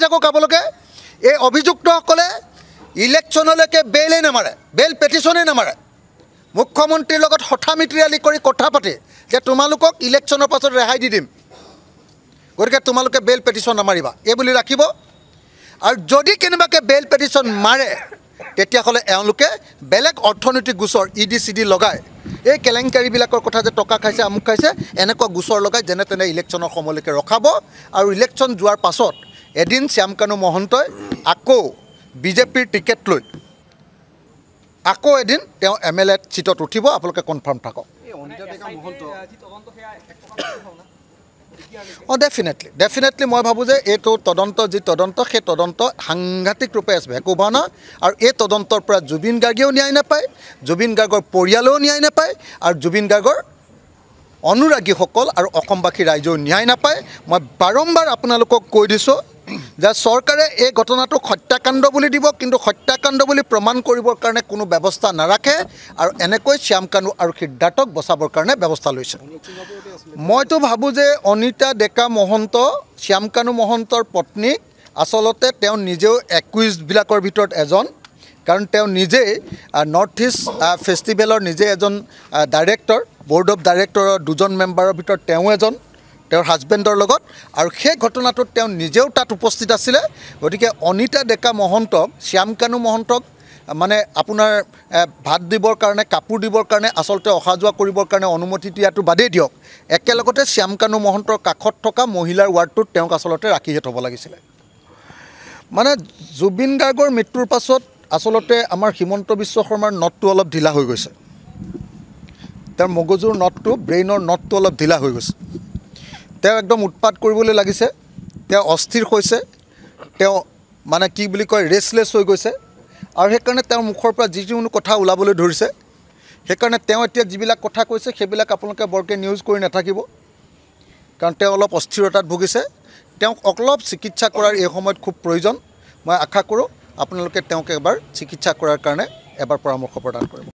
থাকক আপোনালোকে, এই অভিযুক্তসকলে ইলেকশ্যনলৈকে বেইলেই নামাৰে, বেইল পেটিশ্যনেই নামাৰে। মুখ্যমন্ত্ৰীৰ লগত হঠা মিতিৰালি কৰি কথা পাতি যে তোমালোকক ইলেকশ্যনৰ পাছত ৰেহাই দি দিম, গতিকে তোমালোকে বেইল পেটিশ্যন নামাৰিবা এই বুলি ৰাখিব। আৰু যদি কেনেবাকৈ বেইল পেটিশ্যন মাৰে তেতিয়াহ'লে এওঁলোকে বেলেগ অৰ্থনৈতিক গোচৰ ই ডি চি ডি লগাই এই কেলেংকাৰীবিলাকৰ কথা যে টকা খাইছে আমুক খাইছে এনেকুৱা গোচৰ লগাই যেনে তেনে ইলেকশ্যনৰ সময়লৈকে ৰখাব। আৰু ইলেকশ্যন যোৱাৰ পাছত এদিন শ্যামকানু মহন্তই আকৌ বিজেপিৰ টিকেট লৈ আকৌ এদিন তেওঁ এম এল এ চিটত উঠিব, আপোনালোকে কনফাৰ্ম থাকক। অঁ, ডেফিনেটলি মই ভাবোঁ যে এইটো তদন্ত, যি তদন্ত, সেই তদন্ত সাংঘাতিক ৰূপে ভেকোভাওনা। আৰু এই তদন্তৰ পৰা জুবিন গাৰ্গেও ন্যায় নাপায়, জুবিন গাৰ্গৰ পৰিয়ালেও ন্যায় নাপায়, আৰু জুবিন গাৰ্গৰ অনুৰাগীসকল আৰু অসমবাসী ৰাইজেও ন্যায় নাপায়। মই বাৰম্বাৰ আপোনালোকক কৈ দিছোঁ যে চৰকাৰে এই ঘটনাটোক হত্যাকাণ্ড বুলি দিব, কিন্তু হত্যাকাণ্ড বুলি প্ৰমাণ কৰিবৰ কাৰণে কোনো ব্যৱস্থা নাৰাখে আৰু এনেকৈ শ্যামকানু আৰু সিদ্ধাৰ্থক বচাবৰ কাৰণে ব্যৱস্থা লৈছে। মইতো ভাবোঁ যে অনিতা ডেকা মহন্ত, শ্যামকানু মহন্তৰ পত্নীক আচলতে তেওঁ নিজেও একুইজবিলাকৰ ভিতৰত এজন, কাৰণ তেওঁ নিজেই নৰ্থ ইষ্ট ফেষ্টিভেলৰ নিজে এজন ডাইৰেক্টৰ, ব'ৰ্ড অফ ডাইৰেক্টৰৰ দুজন মেম্বাৰৰ ভিতৰত তেওঁ এজন, তেওঁৰ হাজবেণ্ডৰ লগত। আৰু সেই ঘটনাটোত তেওঁ নিজেও তাত উপস্থিত আছিলে। গতিকে অনিতা ডেকা মহন্তক, শ্যামকানু মহন্তক মানে আপোনাৰ ভাত দিবৰ কাৰণে, কাপোৰ দিবৰ কাৰণে, আচলতে অহা যোৱা কৰিবৰ কাৰণে অনুমতি দিয়াটো বাদেই দিয়ক, একেলগতে শ্যামকানু মহন্তৰ কাষত থকা মহিলাৰ ৱাৰ্ডটোত তেওঁক আচলতে ৰাখিহে থ'ব লাগিছিলে। মানে জুবিন গাৰ্গৰ মৃত্যুৰ পাছত আচলতে আমাৰ হিমন্ত বিশ্ব শৰ্মাৰ নটটো অলপ ঢিলা হৈ গৈছে, তেওঁৰ মগজুৰ নটটো, ব্ৰেইনৰ নটটো অলপ ঢিলা হৈ গৈছে। তেওঁ একদম উৎপাত কৰিবলৈ লাগিছে, তেওঁ অস্থিৰ হৈছে, তেওঁ মানে কি বুলি কয় ৰেচলেছ হৈ গৈছে। আৰু সেইকাৰণে তেওঁৰ মুখৰ পৰা যিকোনো কথা ওলাবলৈ ধৰিছে। সেইকাৰণে তেওঁ এতিয়া যিবিলাক কথা কৈছে সেইবিলাক আপোনালোকে বৰকৈ নিউজ কৰি নাথাকিব, কাৰণ তেওঁ অলপ অস্থিৰতাত ভুগিছে। তেওঁক অলপ চিকিৎসা কৰাৰ এই সময়ত খুব প্ৰয়োজন। মই আশা কৰোঁ আপোনালোকে তেওঁক এবাৰ চিকিৎসা কৰাৰ কাৰণে এবাৰ পৰামৰ্শ প্ৰদান কৰিব।